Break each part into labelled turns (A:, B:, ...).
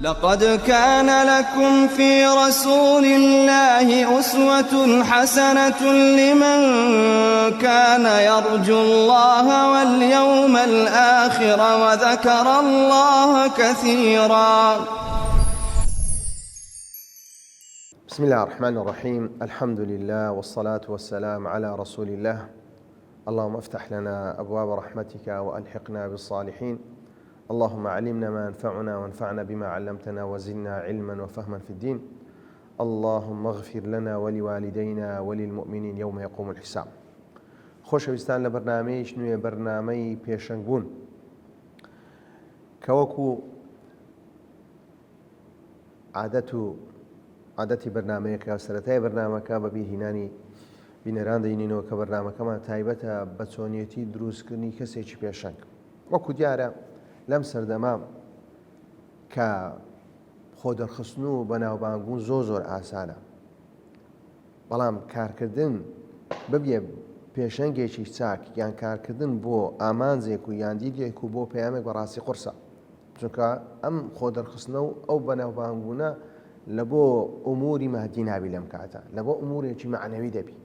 A: لقد كان لكم في رسول الله أسوة حسنة لمن كان يرجو الله واليوم الآخر وذكر الله كثيرا.
B: بسم الله الرحمن الرحيم الحمد لله والصلاة والسلام على رسول الله اللهم افتح لنا أبواب رحمتك وألحقنا بالصالحين اللهم علمنا ما ينفعنا وانفعنا بما علمتنا وزدنا علما وفهما في الدين اللهم اغفر لنا ولوالدينا وللمؤمنين يوم يقوم الحساب خۆشەویستان لە بەرنامەیەکی نوێ بەرنامەی پێشەنگ بوون کە وەکو عادەت و عادەتی بەرنامەیەکە سەرەتای بەرنامەکە بە بیرهینانی بینەران دەینینەوە کە بەرنامەکەمان تایبەتە بە چۆنیەتی دروستکردنی کەسێکی پێشەنگ وەکو دیارە لەم سەردەمە کە خۆ دەرخستن و بەناوبانگبوون زۆر زۆر ئاسانە بەڵام کارکردن ببیە پێشەنگێکی چاک یان کارکردن بۆ ئامانجێک و یان دیدێک و بۆ پەیامێک بەڕاستی قورسە چونکە ئەم خۆ دەرخستنە و ئەو بەناوبانگبوونە لە بۆ ئوموری مادی نابی لەم کاتە لە بۆ ئومورێکی مەعنەوی دەبی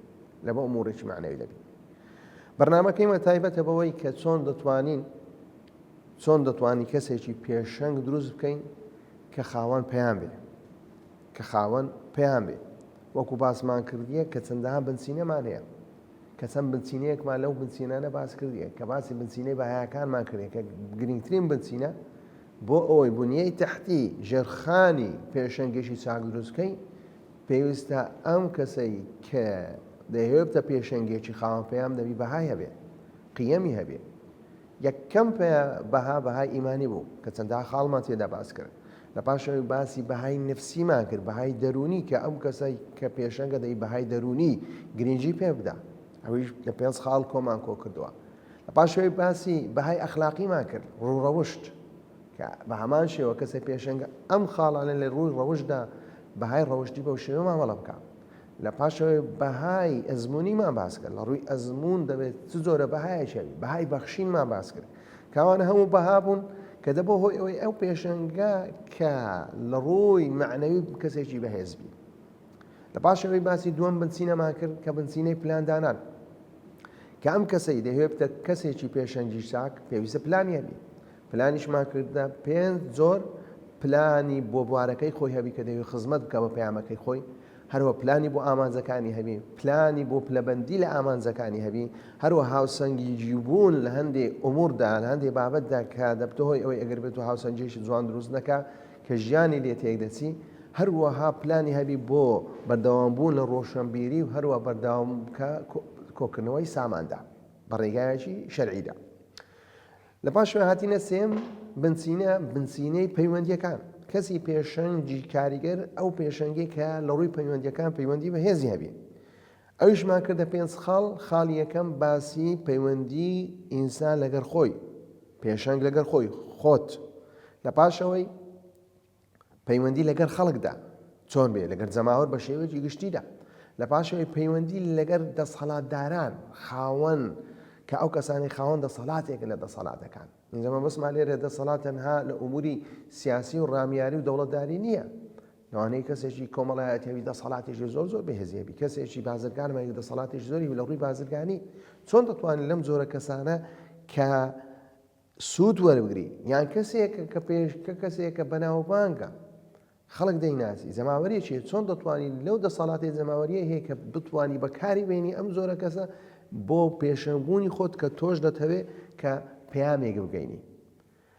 B: لە بۆ ئومورێکی مەعنەوی دەبی بەرنامەکەی مە تایبەتە بەوەی کە چۆن دەتوانین چۆن دەتوانین کەسێکی پێشەنگ دروست بکەین کە خاوەن پەیام بێ کە خاوەن پەیام بێ وەکو باسمان کردیە کە چەندەها بنچینەمان هەیە کە چەند بنچینەیەکمان لەو بنچینانە باس کردیە کە باسی بنچینەی بەهاکانمان کردی کە گرنگترین بنچینە بۆ ئەوەی بنیەی تەحتی ژێرخانی پێشەنگێکی چاک دروستکەی پێویستە ئەم کەسەی کە دەیەوێ بتە پێشەنگێکی خاوەن پەیام دەبی بەهای هەبێ قیەمی هەبێ یەکەم بەها بەهای ئیمانی بوو کە چەندەها خاڵمان تێدا باس کرد لە پاشەوەی باسی بەهای نفسیمان کرد بەهای دەروونی کە ئەم کەسەی کە پێشەنگە دەی بەهای دەروونی گرنگی پێ بدە ئەویش لە پێنج خاڵ کۆمان کۆ کردووە لە پاشەوەی باسی بەهای ئەخلاقیمان کرد ڕووڕەوشت کە بە هەمان شێوە کەسە پێشەنگە ئەم خاڵانە لە ڕووی ڕەوشتدا بەهای ڕەوشتی بەو شێوە مامەڵە بکا. لە پاشەوەی بەهای ئەزموونیمان باس کرد، لە ڕووی ئەزموون دەبێت چ جۆرە بەهایەکی هەبی، بەهای بەخشینمان باس کرد. کاوانە هەموو بەها بوون کە دەبۆ هۆی ئەوەی ئەو پێشەنگە کە لە ڕووی مەعنەوی کەسێکی بەهێز بی. لە پاشەوەی باسی دووەم بنچینەمان کرد کە بنچینەی پلاندانان. کە ئەم کەسەی دەیەوێت بتە کەسێکی پێشەنگی چاک پێویستە پلانی هەبی. پلانیشمان کردە پێنج جۆر پلانی بۆ بوارەکەی خۆی هەبی کە دەیەوێت خزمەت بکە بە پەیامەکەی خۆی، هەروە پلانی بۆ ئامانجەکانی هەبی، پلانی بۆ پلەبەندی لە ئامانجەکانی هەبی، هەروە هاوسەنگیی بوون لە هەندێ ئوموردا لە هەندێ بابەتدا کە دەبتە هۆی ئەوەی ئەگەر بێت و هاوسەنگیی جوان دروست نەکا کە ژیانی لێ تێک دەچی، هەروەها پلانی هەبی بۆ بەردەوام بوون لە ڕۆشەنبیری و هەروە بەردەوام کە کۆکردنەوەی ساماندا بە ڕێگایەکی شەرعیدا. لە پاشەوە هاتینە سێیەم بنچینە، بنچینەی پەیوەندییەکان. کەسی پێشەنگی کاریگەر ئەو پێشەنگەی کە لە ڕووی پەیوەندییەکان پەیوەندی بەهێزی هەبێ. ئەویشمان کردە پێنج خاڵ، خاڵی یەکەم باسی پەیوەندی ئینسان لەگەر خۆی، پێشەنگ لەگەر خۆی، خۆت. لە پاشەوەی پەیوەندی لەگەر خەڵکدا چۆن بێ لەگەر جەماوەر بە شێوەیەکی گشتیدا لە پاشەوەی پەیوەندی لەگەر دەسەڵاتداران خاوەن کە ئەو کەسانی خاوەن دەسەڵاتێکن لە دەسەڵاتەکان ئینجا مەبەستمان لێرە دەسەڵات تەنها لە ئوموری سیاسی و ڕامیاری و دەوڵەتداری نییە لەوانەیە کەسێکی کۆمەڵایەتی هەبی دەسەڵاتێکی زۆر زۆر بەهێزی هەبی کەسێکی بازرگان هەبی دەسەڵاتێکی زۆری لە ڕووی بازرگانی چۆن دەتوانین لەم جۆرە کەسانە کە سوود وەربگری یان کەسێکە کە پێش کە کەسێکە بەناوبانگە خەڵک دەیناسی جەماوەریەکی چۆن دەتوانی لەو دەسەڵاتی جەماوەریە هەیە کە بتوانی بەکاری بێنی ئەم زۆرە کەسە بۆ پێشەنگبوونی خۆت کە تۆش دەتەوێ کە پەیامێک بگەینی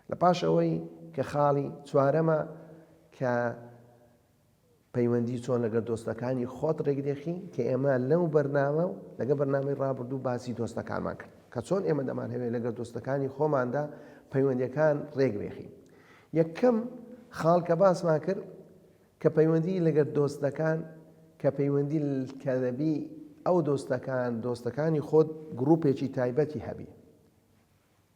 B: لە پاش ئەوەی کە خاڵی چوارەمە کە پەیوەندی چۆن لەگەر دۆستەکانی خۆت ڕێکدێخی کە ئێمە لەو بەرنامە و لەگە بەرنامەی ڕابردوو باسی دۆستەکانمان کرد کە چۆن ئێمە دەمانهەوێت لەگەر دۆستەکانی خۆماندا پەیوەندیەکان ڕێکبێخین یەکەم خاڵ کە باسمان کرد کە پەیوەندی لەگەر دۆستەکان کە پەیوەندی کە دەبی ئەو دۆستەکان دۆستەکانی خۆت گروپێکی تایبەتی هەبی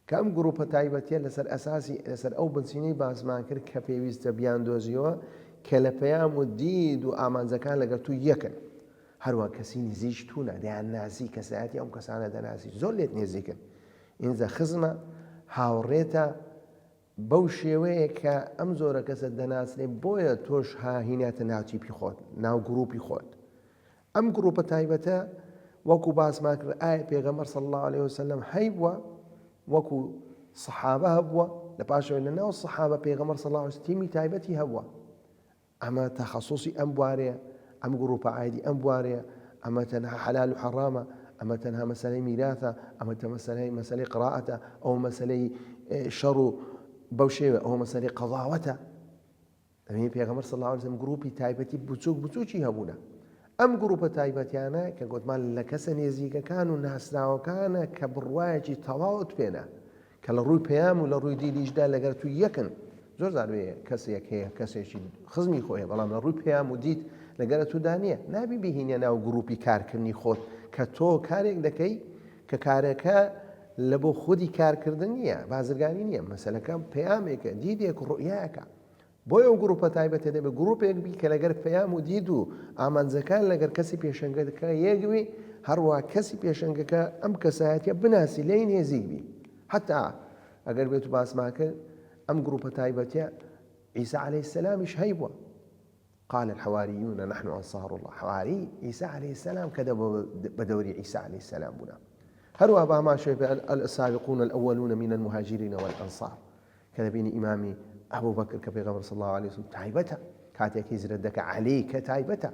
B: کە ئەم گروپە تایبەتیە لەسەر ئەساسی لەسەر ئەو بنچینەی باسمان کرد کە پێویستە بیاندۆزیەوە کە لە پەیام و دید و ئامانجەکان لەگەڵ تو یەکن هەروە کەسی نزیک تونە دەیان ناسی کەسایەتی ئەم کەسانە دەناسی زۆر لێت نێزیکن ئینجا خزمە هاوڕێتە. بەو شێوەیە کە ئەم زۆرە کەسە دەناسرێ بۆیە تۆش ها هیناتە ناو تیپی خۆت ناو گروپی خۆت ئەم گروپە تایبەتە وەکو باسمان کرد ئایا پێغەمبەر صلی الله علیه وسلم هەیبووە وەکو سەحابە هەبووە لە پاشەوەی لە ناو سەحابە پێغەمبەر صلی الله علیه وسلم تیمی تایبەتی هەبووە ئەمە تەخەسوسی ئەم بوارەیە، ئەم گڕوپە عایدی ئەم بوارەیە، ئەمە تەنها حەلال و حەڕامە، ئەمە تەنها مەسەلەی میراثە، ئەمە مەسەلەی مەسەلەی قڕائەتە، ئەوە مەسەلەی شەڕ و بەو شێوە، ئەوە مەسەلەی قەزاوەتە. ئەمین پێغەمبەر صلی الله علیه وسلم گروپی تایبەتی بچوک بچوکی هەبوونە. ئەم گروپە تایبەتیانە کە گوتمان لە کەسە نێزیکەکان و ناسراوەکانە کە بڕوایەکی تەواوت پێنە کە لە ڕووی پەیام و لە ڕووی دیدیشدا لەگەر تو یەکن، زۆر جار وێ کەسێک هەیە کەسێکی خزمی خۆی هەیە بەڵام لە ڕووی پەیام و دید لەگەرە تودا نییە، نابی بیهینە ناو گروپی کارکردنی خۆت کە تۆ کارێک دەکەی کە کارەکە لە بۆ خودی کارکردن نییە، بازرگانی نییە، مەسەلەکە پەیامێکە، دیدێک، ڕوئیایەکە. بۆیە ئەو گروپە تایبەتە دەبێت گروپێک بی کە لەگەر پەیام و دید و ئامانجەکان لەگەر کەسی پێشەنگەکە یەک بی، هەروەها کەسی پێشەنگەکە ئەم کەسایەتیە بناسی لێی نێزیک بی. حەتا ئەگەر بێت و باسمان کرد ئەم گروپە تایبەتیە عیسا عەلەیهی سەلامیش هەیبووە. قال الحواریون نحن انصار الله حواری عیسا عەلەیهی سەلام کە بە دەوری عیسا عەلەیهی سەلام بوونە. هەروەها بە هەمان شێوە السابقون الاولون من المهاجرین والانصار کە دەبینی ئیمامی ئەبوبەکر کە پێغەمبەر صلی اللە علیه وسلم تایبەتە کاتێک هیجرەت دەکا عەلی کە تایبەتە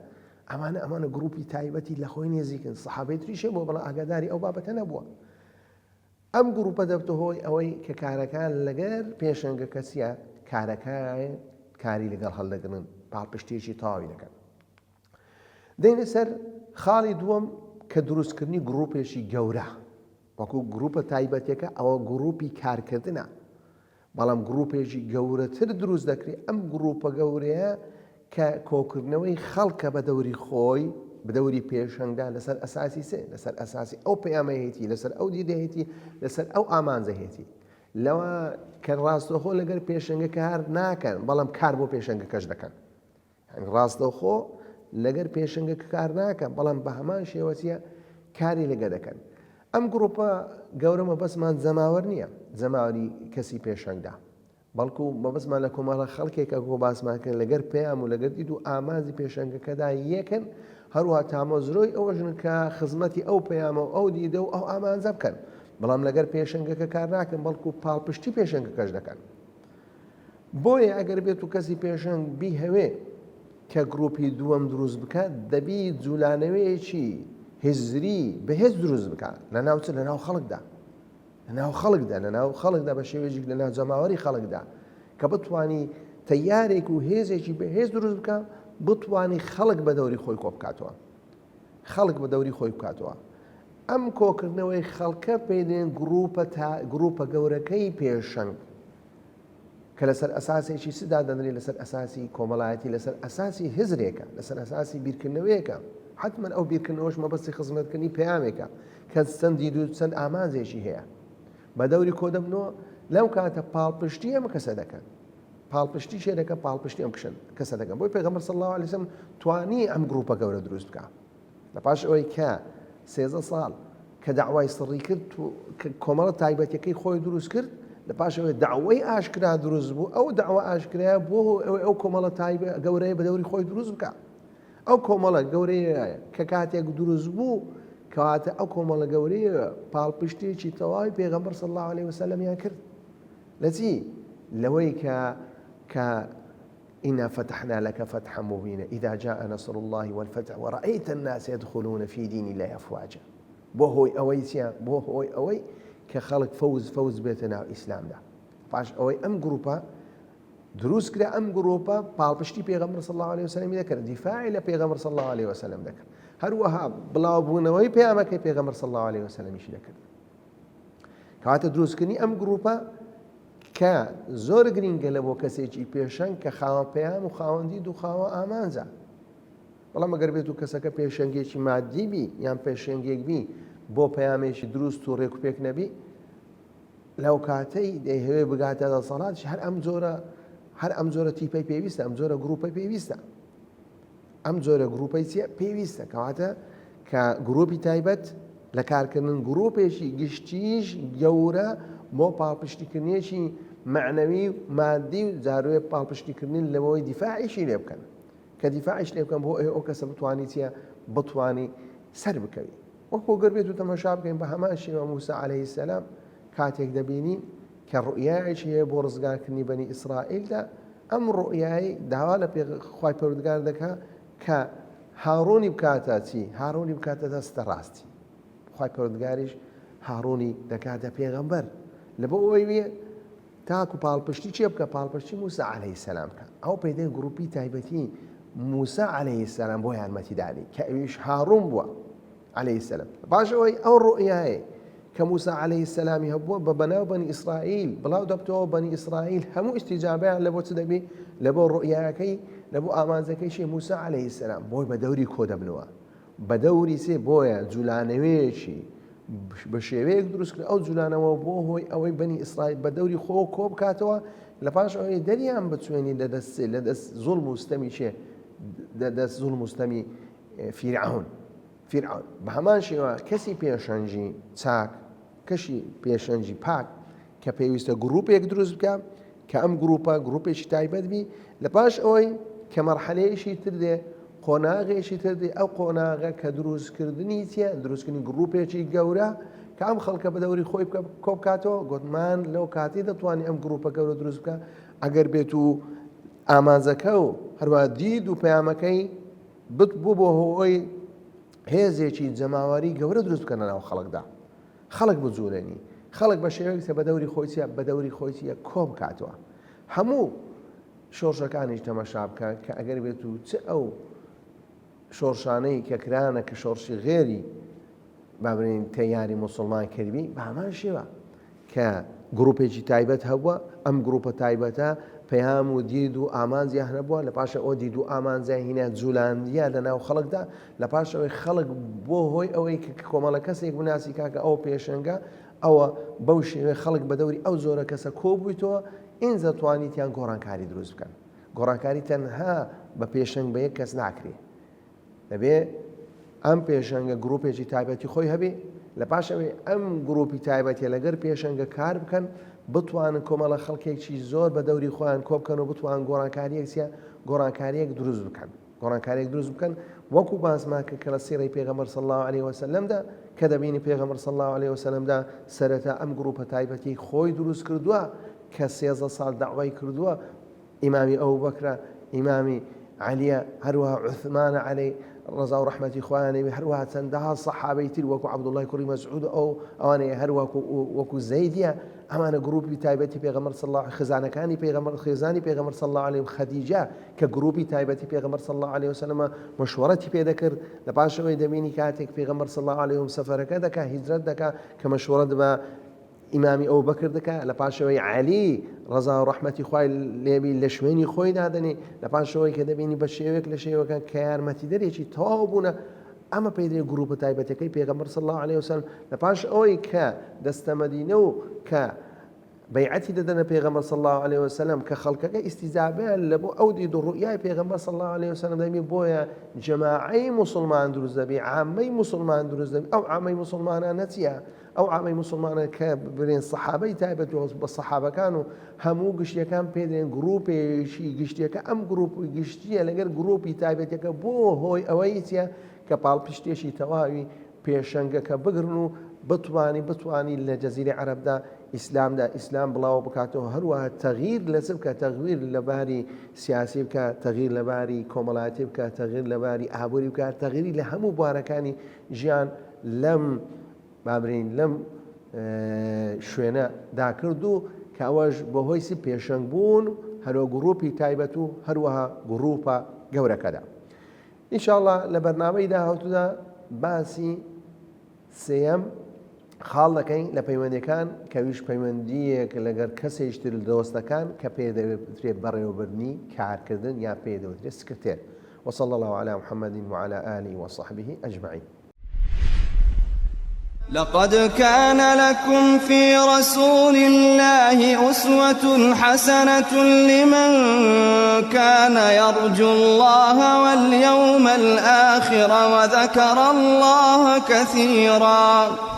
B: ئەمانە ئەمانە گروپی تایبەتی لە خۆی نێزیکن سەحابەی تریش بۆ بەڵام ئاگاداری ئەو بابەتە نەبووە ئەم گروپە دەبتە هۆی ئەوەی کە کارەکان لەگەر پێشەنگە کەسیە کارەکە کاری لەگەڵ هەڵدەگرن پاڵپشتێکی تەواوی دەکەن دێنە سەر خاڵی دووەم کە دروستکردنی گروپێکی گەورە وەکو گروپە تایبەتەکە ئەوە گروپی کارکردنە بەڵام گروپێکی گەورەتر دروست دەکرێت ئەم گروپە گەورەیە کە کۆکردنەوەی خەڵکە بە دەوری خۆی بدەوری پێشەنگدا لەسەر ئەساسی سێ لەسەر ئەساسی ئەو پەیامەیەتی لەسەر ئەو دیدەیەتی لەسەر ئەو ئامانجەهێتی لەوە کە ڕاستەخۆ لەگەر پێشەنگە کار ناکەن بەڵام کار بۆ پێشەنگەکەش دەکەن یانی ڕاستەوخۆ لەگەر پێشەنگەکە کار ناکەن بەڵام بە هەمان شێوە چیە کاری لەگە دەکەن ئەم گروپە گەورە مەبەستمان جەماوەر نییە جەماوەری کەسی پێشەنگدا بەڵکو مەبەستمان لە کۆمەڵە خەڵکێکە گۆ باسمان کرد لەگەر پەیام و لەگەر دید و ئامانجی پێشەنگەکەدا یەکن هەروەها تامەزرۆی ئەوەژن کە خزمەتی ئەو پەیامە و ئەو دیدە و ئەو ئامانجە بکەن بەڵام لەگەر پێشەنگەکە کار ناکەن بەڵکو پاڵپشتی پێشەنگەکەش دەکەن بۆیە ئەگەر بێت و کەسی پێشەنگ بیهەوێ کە گروپی دووەم دروست بکات دەبی جولانەوەیەکی هزری بەهێز دروست بکات لە ناو چ لە ناو خەڵکدا لە ناو خەڵکدا لە ناو خەڵکدا بە شێوەیەک لە ناو جەماوەری خەڵکدا کە بتانی تەیارێک و هێزێکی بەهێز دروست بکە بتانی خەڵک بە دەوری خۆی کۆ بکاتەوە خەڵک بە دەوری خۆی بکاتەوە ئەم کۆکردنەوەی خەڵکە پێی دێن گروپە تا گروپە گەورەکەی پێشەنگ کە لەسەر ئەساسێکی چ دادەنرێ لەسەر ئەساسی کۆمەڵایەتی لەسەر ئەساسی هزرێکە لەسەر ئەساسی بیرکردنەوەیەکە حتمما ئەو بیرکردنەوەش مەبەستی خزمەتکردنی پەیامێکە کە چەند دید و چەند ئامانجێکی هەیە بە دەوری کۆدەبنەوە لەو کاتە پاڵپشتی ئەم کەسە دەکەن پاڵپشتی شێ دەکەن پاڵپشتی ئەم کەسە دەکەن بۆی پێغەمبەر صلی الله علیه وسلم توانی ئەم گروپە گەورە دروست بکە لە پاش ئەوەی کە 13 ساڵ کە داوای سڕی کرد کۆمەڵە تایبەتەکەی خۆی دروست کرد لە پاش ئەوەی داوای ئاشکرا دروست بوو ئەو داوا ئاشکرایە بۆ ئەوەی ئەو کۆمەڵە تایبە گەورەیە بە دەوری خۆی دروست بکە ئەو کۆمەڵە گەورەیە کە کاتێک دروست بوو کەواتە ئەو کۆمەڵە گەورەیە پاڵپشتێکی تەواوی پێغەمبەر صلی الله علیه وسلم یان کرد لە چی؟ لەوەی کە کە إنا فتحنا لك فتحا مبينا إذا جاء نصر الله والفتح ورأيت الناس يدخلون في دين الله أفواجا بۆ هۆی ئەوەی چیە بۆ هۆی ئەوەی کە خەڵک فەوز فەوز بێتە ناو ئیسلامدا پاش ئەوەی ئەم گروپە دروست کرا ئەم گروپە پاڵپشتی پێغەمبەر صلی الله علیه وسلم دەکرد دیفاعی لە پێغەمبەر صلی الله علیه وسلم دەکرد هەروەها بڵاوبوونەوەی پەیامەکەی پێغەمبەر صلی الله علیه وسلمیشی دەکرد کەواتە دروستکردنی ئەم گروپە کە زۆر گرینگە لە بۆ کەسێکی پێشەنگ کە خاوەن پەیام و خاوەن دید و خاوە ئامانجە بەڵام ئەگەر بێت و کەسەکە پێشەنگێکی مادی بی یان پێشەنگێک بی بۆ پەیامێکی دروست و ڕێکوپێک نەبی لەو کاتەی دەیهەوێ بگاتە دەسەڵاتش هەر ئەم جۆرە هەر ئەم جۆرە تیپەی پێویستە ئەم جۆرە گروپەی پێویستە ئەم جۆرە گروپەی چیە پێویستە کەواتە کە گروپی تایبەت لە کارکردن گروپێکی گشتیش گەورە بۆ پاڵپشتیکردنێکی مەعنەوی و مادی و جاروێ پاڵپشتیکردنی لەوەی دیفاعیشی لێ بکەن کە دیفاعیش لێ بکەن بۆ ئەوەی ئەو کەسە بتوانی چیە بتوانی سەر بکەوی وەکو گەر بێت و تەمەشا بکەین بە هەمان شێوە موسا عەلەیهی سەلام کاتێک دەبینین کە ڕوئیایەکی هەیە بۆ ڕزگارکردنی بەنی ئیسرائیلدا ئەم ڕوئیای داوا لە خوای پەروەردگار دەکا کە هاڕونی بکاتە چی هاڕونی بکاتە دەستە ڕاستی خوای پەروەردگاریش هاڕونی دەکاتە پێغەمبەر لە بۆ ئەوەی وێ تاکو پاڵپشتی چێ بکە پاڵپشتی موسا عەلەیهی سەلام بکە ئەو پێدەی گروپی تایبەتی موسا عەلەیهی سەلام بۆ یارمەتیدانی کە ئەویش هاڕون بووە عەلەیهی سەلام پاش ئەوەی ئەو ڕوئیایەی کە موسا عەلەیهی سەلامی هەبووە بە بەناو بەنی ئیسرائیل بڵاو دەبتەوە بەنی ئیسرائیل هەموو ئیستیجابەیان لە بۆ چ دەبی لە بۆ ڕوئیاکەی لە بۆ ئامانجەکەیشی موسا عەلەیهی سەلام بۆی بە دەوری کۆ دەبنەوە بە دەوری سێ بۆیە جولانەوەیەکی بە شێوەیەک دروست کرد ئەو جولانەوە بۆ هۆی ئەوەی بەنی ئیسرائیل بە دەوری خۆ کۆ بکاتەوە لە پاش ئەوەی دەریان بچوێنی لە دەست لە دەست زوڵم و ستەمی چێ لە دەست زوڵم و ستەمی فیرعەون فیرعەون بە هەمان شێوە کەسی پێشەنگی چاک کەشی پێشەنگی پاک کە پێویستە گروپێک دروست بکە کە ئەم گروپە گروپێکی تایبەت بی لە پاش ئەوەی کە مەرحەلەیەکی تر دێ قۆناغێکی تر دێ ئەو قۆناغە کە دروستکردنی چیە دروستکردنی گروپێکی گەورە کە ئەم خەڵکە بە دەوری خۆی بکە کۆبکاتەوە گوتمان لەو کاتی دەتوانانی ئەم گروپە گەورە دروست بکە ئەگەر بێت و ئامانجەکە و هەروە دید و پەیامەکەی بت بوو بۆ هۆی هێزێکی جەماوەری گەورە دروست بکەنە ناو خەڵکدا خەڵک بجوولێنی خەڵک بە شێوەیەک کە بە دەوری خۆی چیە بە دەوری خۆی چیە کۆ بکاتەوە هەموو شۆڕشەکانیش تەمەشا بکە کە ئەگەر بێت و چ ئەو شۆڕشانەی کە کرانە کە شۆڕشی غێری با بڵێین تەیاری موسڵمان کردبی بە هەمان شێوە کە گروپێکی تایبەت هەبووە ئەم گروپە تایبەتە پەیام و دید و ئامانجیان هەبووە لە پاشە ئەو دید و ئامانجیان هینا جولاندیە لە ناو خەڵکدا لە پاش ئەوەی خەڵک بۆ هۆی ئەوەی کە کۆمەڵە کەسێک بناسی کاکە ئەو پێشەنگە ئەوە بەو شێوەیە خەڵک بە دەوری ئەو جۆرە کەسە کۆ بوویتەوە ئینجا توانیتیان گۆڕانکاری دروست بکەن گۆڕانکاری تەنها بە پێشەنگ بە یەک کەس ناکرێ دەبێ ئەم پێشەنگە گروپێکی تایبەتی خۆی هەبێ لە پاش ئەوەی ئەم گروپی تایبەتیە لەگەر پێشەنگە کار بکەن بتوانن کۆمەڵە خەڵکێکی زۆر بە دەوری خۆیان کۆ بکەن و بتوان گۆڕانکاریەک چیە گۆڕانکاریەک دروست بکەن گۆڕانکاریەک دروست بکەن وەکو باسمان کرد کە لە سیڕەی پێغەمبەر صلی الله علیه وسلم دا کە دەبینی پێغەمبەر صلی الله علیه وسلم دا سەرەتا ئەم گروپە تایبەتی خۆی دروست کردووە کە 13 ساڵ دەعوای کردووە ئیمامی ئەبوبەکرە، ئیمامی عەلیە، هەروەها عوثمانە عەلەی ڕەزا و ڕەحمەتی خوایان لێبێ، هەروەها چەندەها سەحابەی تر وەکو عەبدوڵڵای کوڕی مەسعود و ئەو ئەوانەیە هەر وەکو وەکو زەیدیە، ئەمانە گروپی تایبەتی پێغەمبەر صلی اللە خێزانەکانی پێغەمبەر خێزانی پێغەمبەر صلی اللە علیه و خەدیجە کە گروپی تایبەتی پێغەمبەر صلی اللە علیه وسلم مشوەرەتی پێ دەکرد لە پاش ئەوەی دەبینی کاتێک پێغەمبەر صلی اللە علیه و سەفەرەکە دەکا هیجرەت دەکا کە مشوەرەت بە ئیمامی ئەوبەکر دەکا لە پاشەوەی عەلی ڕەزا و ڕەحمەتی خوای لێبی لە شوێنی خۆی دادەنێ لە پاشەوەی کە دەبینی بە شێوەیەک لە شێوەکان کە یارمەتیدەرێکی تەواو بوونە ئەمە پێی دەێ گروپە تایبەتەکەی پێغەمبەر صلی الله علیه وسلم لە پاش ئەوەی کە دەستە مەدینە و کە بەیعەتی دەدەنە پێغەمبەر صلی الله علیه وسلم کە خەڵکەکە ئیستیجابیان لە بۆ ئەو دید و ڕوئیای پێغەمبەر صلی الله علیه وسلم دەبی بۆیە جەماعەی موسڵمان دروست دەبی عامەی موسڵمان دروست دەبی ئەو عامەی موسڵمانانە چییە ئەو عامەی موسڵمانە کە برێن سەحابەی تایبەت و بە سەحابەکان و هەموو گشتیەکان پێ دەێن گروپێکی گشتیەکە ئەم گروپ گشتیە لەگەر گروپی تایبەتەکە بۆ هۆی ئەوەی چیە کە پاڵپشتێکی تەواوی پێشەنگەکە بگرن و بتوانی بتوانی لە جەزیرەی عەرەبدا ئیسلامدا ئیسلام بڵاوە بکاتەوە هەروەها تەغییر لە چ بکە تەغویر لە باری سیاسی بکە تەغییر لە باری کۆمەڵایەتی بکە تەغییر لە باری ئابووری بکە تەغیری لە هەموو بوارەکانی ژیان لەم با برێین لەم شوێنە دا کرد و کە ئەوەش بەهۆی سی پێشەنگ بوون هەرۆ گروپی تایبەت و هەروەها گروپە گەورەکەدا ئینشاءاللە لە بەرنامەی داهاتوودا باسی سێیەم خاڵ دەکەین لە پەیوەندیەکان کەویش پەیوەندیەک لەگەر کەسێکی تر دۆستەکان کە پێ دەوترێت بەڕێوەبردنی کارکردن یا پێ دەوترێت سکرتێر وصلى الله على محمد وعلى آله وصحبه أجمعين.
A: لقد كان لكم في رسول الله أسوة حسنة لمن كان يرجو الله واليوم الآخر وذكر الله كثيرا.